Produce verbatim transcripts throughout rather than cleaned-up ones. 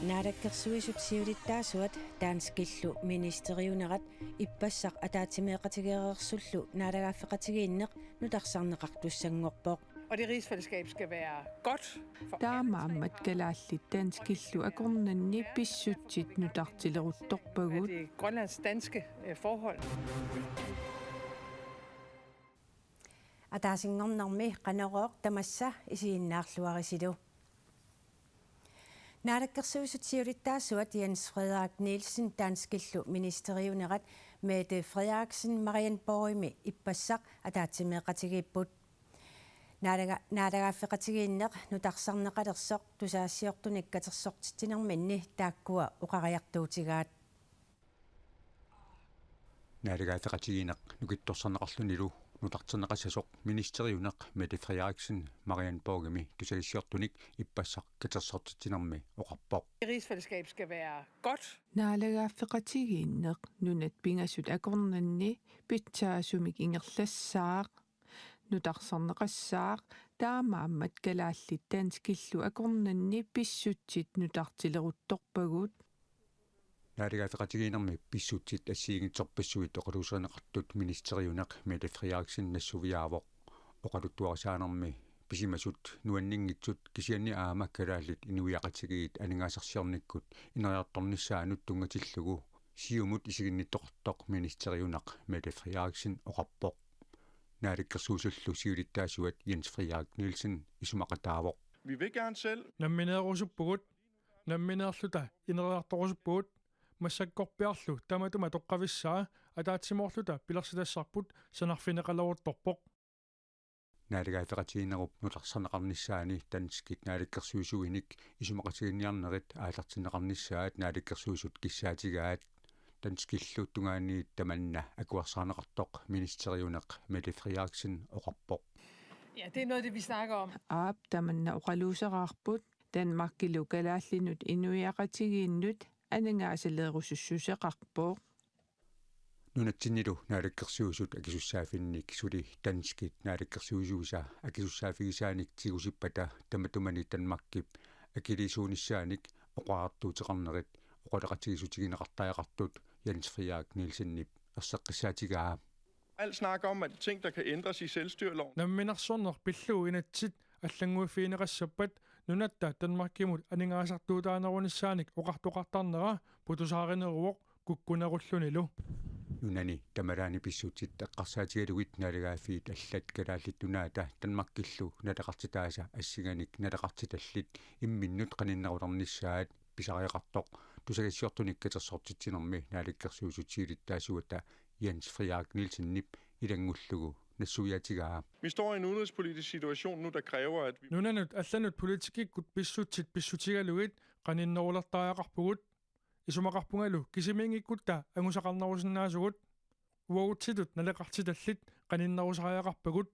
Naalakkersuisut siulittaasuat danskillu ministeriunerat ippassaq ataatsimeeqatigeereersullu naalagaaffeqatigiinneq nutarsaarneqartussanngorpoq. Og det rigsfællesskab skal være godt for alle tre parter. Taamaammat kalaallit danskillu akornanni pissutsit nutartileruttorpagut. Det grønlandsk-danske, øh, forhold. Ataasinngornermi Qanorooq tamassa isiginnaarluarisilu. Naalakkersuisut siulittaasuat Jens Frederik Nielsen danskillu ministeriunerat Mette Frederiksen Marienborgimi ippassaq ataatsimeeqatigiipput. Naalaga-, naalagaaffeqatigiinneq nutarsaarneqalersoq tusagassiortunik katersortitsinerminni taakkua oqariartuutigaat. Naalagaaffeqatigiinneq nukittorsarneqarlunilu nutarterneqassasoq ministeriuneq Mette Frederiksen Marienborgimi tusagassiortunik ippassaq katersortitsinermi oqarpoq. Rigsfællesskab skal være godt. Naalagaaffeqatigiinneq nunat pingasut akornanni pitsaasumik ingerlassaaq, nutarsaarneqassaaq, taamaammat kalaallit danskillu akornanni pissutsit nutartileruttorpagut. Naalagaaffeqatigiinnermi pissutsit assigiinngitsorpassuit oqaluuserineqartut ministeriuneq Mette Frederiksen nassuiaavoq. Oqaluttuarisaanermi pisimasut nuanninngitsut kisianni aamma kalaallit inuiaqatigiit aningaasarsiornikkut ineriartornissaannut tunngatillugu Siumut isiginnittoqartoq ministeriuneq Mette Frederiksen oqarpoq. Naalakkersuisullu siulittaasuat Jens Frederik Nielsen isumaqataavoq. Vi vil gerne selv. Nammineerusuppugut, nammineerluta ineriartorusuppugut, massakkorpiarlu tamatuma toqqavissaa ataatsimoorluta pilersitassarput sanarfineqaleruttorpoq. Naalagaaffeqatigiinnerup nutarsaarneqarnissaani danskit naalakkersuisuinik isumaqatiginninniarnerit aallartinneqarnissaat naalakkersuisut kissaatigaat. Danskillu tungaaniit tamanna akuersaarneqartoq ministeriuneq Mette Frederiksen oqarpoq. Ja, det er noget af det, vi snakker om. Aap, tamanna oqaluuseraarput, Danmarkilu kalaallinut inuiaqatigiinnut aningaasaleerusussuseqarpoq. Nunatsinnilu naalakkersuisut akisussaaffinnik suli danskit naalakkersuisuisa akisussaaffigisaanik tigusippata tamatumani Danmarkip akiliisuunissaanik oqariartuuteqarnerit oqaloqatigiissutigineqartariaqartut Jens Frederik Nielsenip erseqqissaatigaa. Al snak om, at ting, der kan ændres i selvstyreloven. Namminersorneq pillugu inatsit allannguiffigineqassappat nunatta Danmarkimut aningaasartuutaanerunissaanik oqartoqartarnera putusaarineruvoq kukkunerullunilu. Nunani tamalaani pissutsit eqqarsaatigalugit naalagaaffiit allat Kalaallit Nunaata Danmarkillu naleqartitaasa assinganik naleqartitallit imminnut qaninnerulernissaat pisariaqartoq tusagassiortunik katersortitsinermi naalakkersuisut siulittaasuata Jens Frederik Nielsenip ilanngullugu nassuiaatigaa. Vi står i en udenrigspolitisk situation nu, der kræver, at vi... Nunanut allanut politikkikkut pissutsit pissutigalugit qaninnerulertariaqarpugut. Isumaqarpungalu kisimiinngikkutta angusaqarnerusinnaasugut. Uagutsitut naleqartitallit qaninnerusariaqarpagut.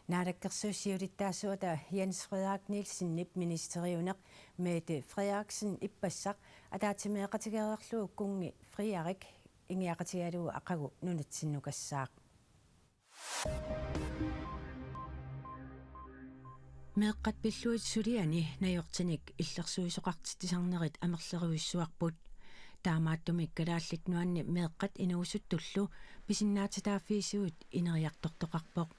Naalakkersuisut siulittaasuata Jens Frederik Nielsenip ministeriuneq Mette Frederiksen ippassaq ataatsimeeqatigeereerlugu kunngi Frederik ingiaqatigalugu aqagu nunatsinnukassaaq. Meeqqat pillugit suliani najortinik illersuisoqartitsisarnerit amerlerujussuarput. Taamaattumik Kalaallit Nunaanni meeqqat inuusuttullu pisinnaatitaaffiisuut ineriartortoqarpoq.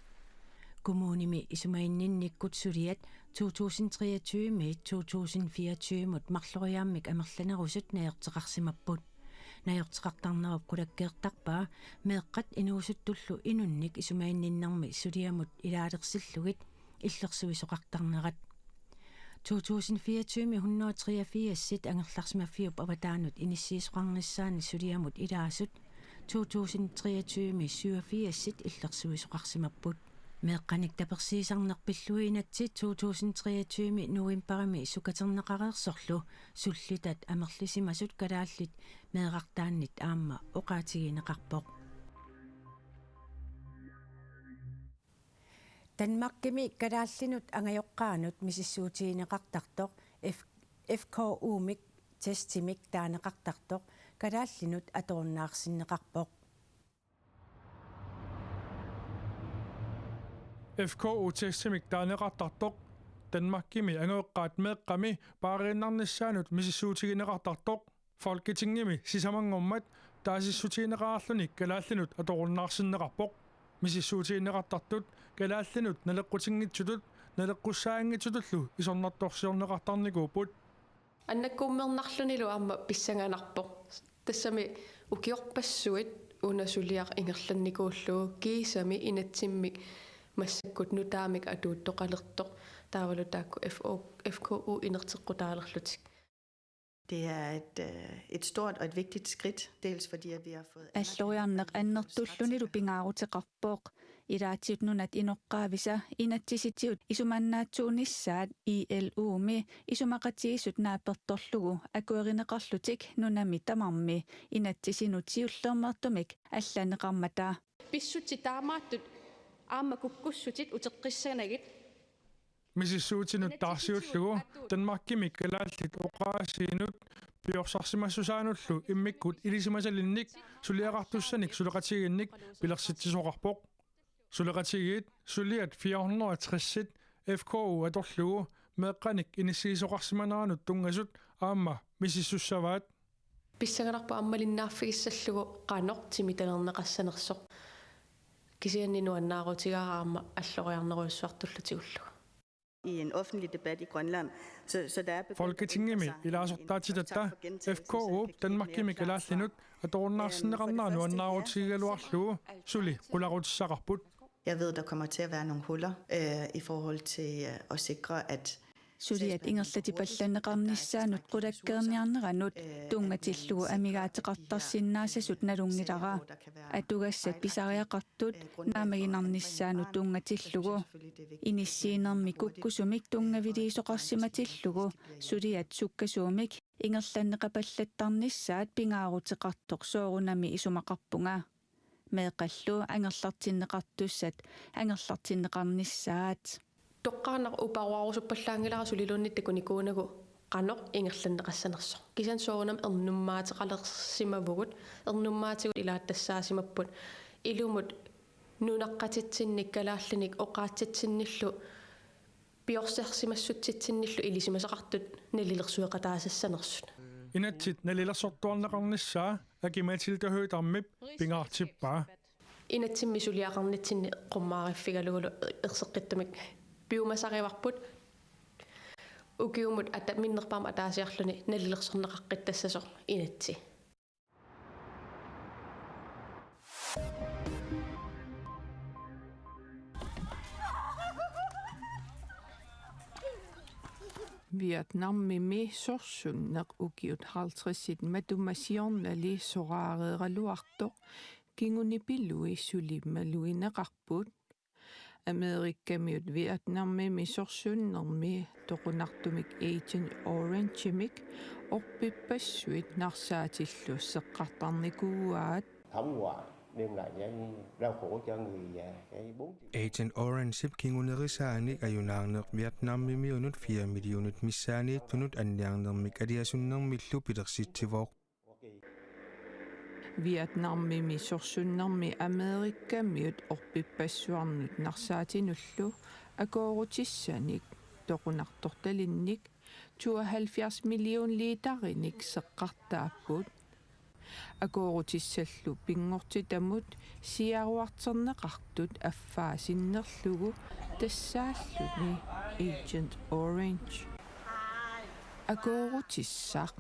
Kommunimi isumaginninnikkut suliat to tusind treogtyve-miit to tusind fireogtyve-mut marloriaammik amerlanerusut najorteqarsimapput. Najorteqartarnerup qulakkeertarpaa meeqqat inuusuttullu inunnik isumaginninnermi suliamut ilaalersillugit illersuisoqartarnerat. To tusind fireogtyve-mi hundrede treogfirs-it angerlarsimaffiup avataanut inissiisoqarnissaanni suliamut ilaasut to tusind treogtyve-mi syvogfirs-it illersuisoqarsimapput. Meeqqanik tapersiisarneq pillugit inatsit to tusind treogtyve-mi novembarimi sukaterneqareersorlu sullitat amerlisimasut kalaallit meerartaannit aamma oqaatigineqarpoq. Danmarkimi kalaallinut angajoqqaanut misissuutigineqartartoq F-, F K U-mik testimik taaneqartartoq kalaallinut atorunnaarsinneqarpoq. F K U testimik taaneqartartoq Danmarkimi angajoqqaat meeqqami paariinnarnissaannut misissuutigineqartartoq. Folketingimi sisamanngormat taasissutigineqarluni kalaallinut atorunnaarsinneqarpoq. Misissuutigineqartartut kalaallinut naleqqutinngitsutut naleqqussaanngitsutullu isornartorsiorneqartarnikuupput. Annakkuummernarlunilu aamma pissanganarpoq. Tassami ukiorpassuit una suliaq ingerlannikuullugu kiisami inatsimmik massakkut nutaamik atuuttoqalertoq taavalu taakku F O, F K U inerteqqutaalerlutik. Det er et, øh, et stort og et vigtigt skridt, dels fordi at vi har fået Alloriarneq annertullunilu pingaaruteqarpoq. Ilaatsitut nunat inoqqaavisa inatsisitigut isumannaatsuunissaat I L O-mi isumaqatigiissut naapertorlugu akuerineqarlutik nunami tamarmi inatsisinut siullermeertumik allaneqarmata. Pissutsit taamaattut aamma kukkussutit uteqqissanagit. Misissuutinut taarsiullugu Danmarkimi kalaallit oqaasiinut piorsarsimassusaanullu immikkut ilisimasalinnik suliaqartussanik suleqatigiinnik pilersitsisoqarpoq. Suleqatigiit suliat fire hundrede og tres F K U atorlugu meeqqanik inissiisoqarsimaneranut tunngasut aamma misissussavaat. Pissanganarpoq aamma malinnaaffigissallugu qanoq timitalerneqassanersoq. Kisianni nuannaarutigaara aamma alloriarnerujussuartullu tigullugu. I en offentlig debat i Grønland. Så, så der er begyndt at Folketingimi ændre sig en- en- ilaasortaatittatta tak for gentagelsen, F K U så kan jeg kigge mere Danmarkimi klart på kalaallinut det. atorunnaarsinneqarnera Øhm, for det første, nuannaarutigigaluarlugu ja, suli qulakkuutissaqarput. Jeg ved, der kommer til at være nogle huller øh, i forhold til øh, at sikre, at Suliat ingerlatipallanneqarnissaannut qulakkeerniarneranut tunngatillugu amigaateqartarsinnaassasut nalunngilara. Atugassat pisariaqartut naammaginarnissaannut tunngatillugu. Inissiinermi kukkusumik tunngaviliisoqarsimatillugu suliat sukkasuumik ingerlanneqapallattarnissaat pingaaruteqartoq soorunami isumaqarpunga. Meeqqallu angerlartinneqartussat angerlartinneqarnissaat. Toqqaannaq uparuarusuppallaanngilara suliluunniit takunikuunagu qanoq ingerlanneqassanersoq. Kisianni soorunami ernummaatiqalersimavugut, ernummaatigut ilaatassaasimapput. Ilumut nunaqqatitsinnik kalaallinik oqaatsitsinnillu piorsiarsimassutsitsinnillu ilisimasaqartut nalilersueqataasassanersut. Inatsit nalilersortuarneqarnissaa Aki-Matilda Høegh-Damip pingaartippaa. Inatsimmi suliaqarnitsinni eqqummaariffigalugulu erseqqittumik piumasarivarput. Ukiumut ata- minnerpaamik ataasiarluni nalilersorneqaqqittassasoq inatsit. Vietnamimi sorsunneq ukiut halvtredsit matuma siornali soraareeraluartoq kingunipilui suli malugineqarput. Amerikamiut Vietnamimi sorsunnermi toqunartumik Agent Orangemik orpippassuit narsaatillu seqqartarnikuuaat. Thấm ngoại, đem lại cái đau khổ cho người, à, cái bốn triệu. Agent Orange-ip kingunerisaanik ajunaarneq Vietnamimiunut fire millionit missaaniittunut anniarnermik aliasunnermillu pilersitsivoq. Vietnamimi sorsunnermi Amerikamiut orpippassuarnut narsaatinullu akoorutissanik toqunartortalinnik tooghalvfjerds million litarinik seqqartaapput. Akoorutissallu pinngortitamut siaruarterneqartut affaa sinnerlugu tassaalluni Agent Orange. Akoorutissaq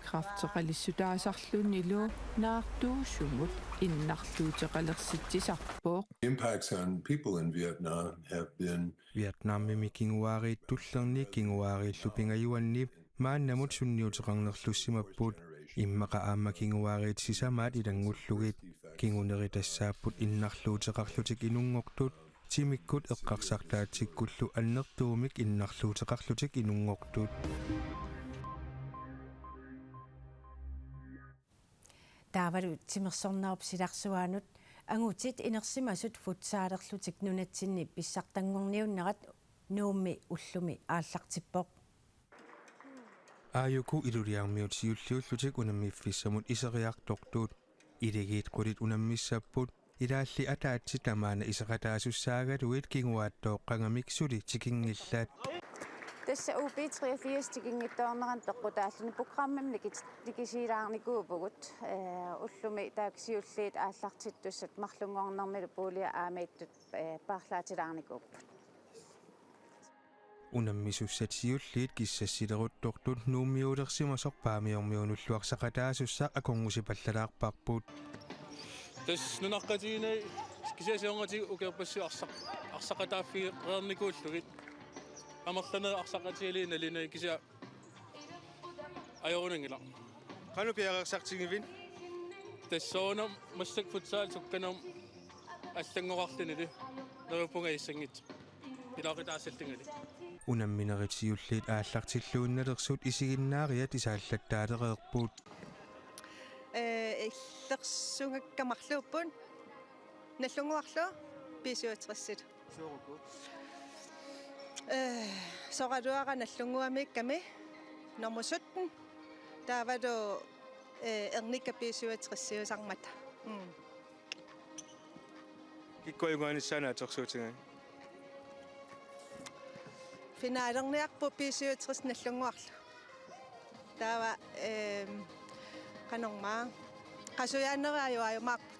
kræfteqalissutaasarlunilu naartuusumut innarluuteqalersitsisarpoq. Impacts on people in Vietnam have been Vietnamimi kinguaariit tullerni kinguaariillu pingajuanni maannamut sunniuteqarnerlussimapput. Immaqa aamma kinguaariit sisamaat ilanngullugit. Kinguneri tassaapput innarluuteqarlutik inunngortut, timikkut eqqarsartaatsikkullu annertuumik innarluuteqarlutik inunngortut. Taavalu timersornerup silarsuaanut angutit inersimasut futsalerlutik nunatsinni pissartanngorniunnerat Nuummi ullumi aallartippoq. Aajuku Ilulissarmiut siulliullutik unammiffissamut iseriartortut. Iligiit qulit unammissapput, ilaalli ataatsit tamaana iseqataasussaagaluit kinguaattooqqagamik suli tikinngillat. Tassa U B treogfirs tikinngitsoornerani peqqutaalluni programmimi nikit-, nikisilaarnikuuvugut, ee, ullumi taakku siulliit aallartittussat marlunngornermilu puulia aamma ittut, ee, paarlaatilaarnikuupput. Unammisussat siulliit kissassileruttortut Nuummiuulersimasoq Paamiormiunullu arsaqataasussaq akornusipallalaarparput. Tassa nunaqqatigiinni kisianni siornatigut ukiorpassuit arsaq-, arsaqataaffigereernikuullugit. Amerlanerit arsaqatigalugit nalunagu kisianni ajorunanngilaq. Qanoq piareersartigivit? Tassa soorunami massakkut futsal sukkanermut allanngoqarlunilu neriuppunga ajassanngitsoq. Ilaqutaassallugali. Unamminerit siulliit aallartilluinnalersut isiginnaariat isaallattaalereerput. Ee, illersugakka marluupput. Nallunnguarlu B syvogtres-it. Soorukku? Ee, soraluara Nallunnguamiikkami nummer sytten. Taavalu, ee, ernikka B syvogtres-iusarmata. Mm. Kikkut ajugaanissaat naatsorsuutigaat? Finalerniarput B syvogtres Nallunnguarlu. Taava, ehm, qanormaa. Qasujaanerit ajugaajumaarput.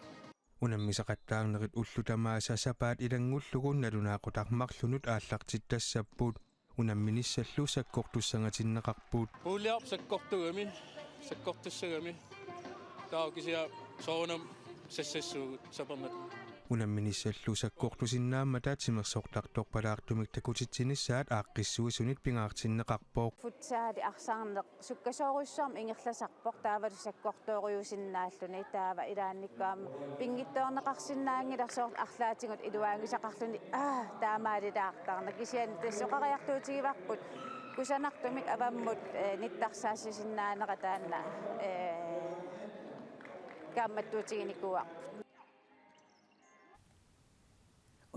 Unammisaqattaarnerit ullut tamaasa sapaat ilanngullugu nalunaaqutaq marlunut aallartittassapput. Unamminissallu sakkortussangatinneqarput. Puuliarput sakkortugami, sakkortussagami. Taava kisianni soorunami sassassuugut sapernatut. Unamminissallu sakkortusinnaammata timersortartoq palaartumik takutitsinissaat aaqqissuisunit pingaartinneqarpoq. Futsali arsarneq sukkasoorujussuarmik ingerlasarpoq, taavalu sakkortoorujuusinnaalluni, taava ilaannikkut aamma pinngitsoorneqarsinnaanngilaq soorlu arlaatigut iluaagisaqarluni, aa, taamaalilaartarneq. Kisianni tassa oqariartuutigivarput kusanartumik avammut, ee, nittarsaassisinnaanera taanna, ee, kaammattuutiginikuuarput.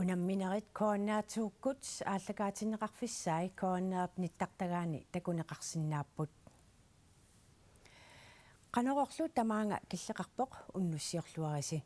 Unamminerit K N R to-kkut aallakaatinneqarfissaat K N R-p nittartagaani takuneqarsinnaapput. Qanororlu tamaanga killeqarpoq, unnussiorluarisi.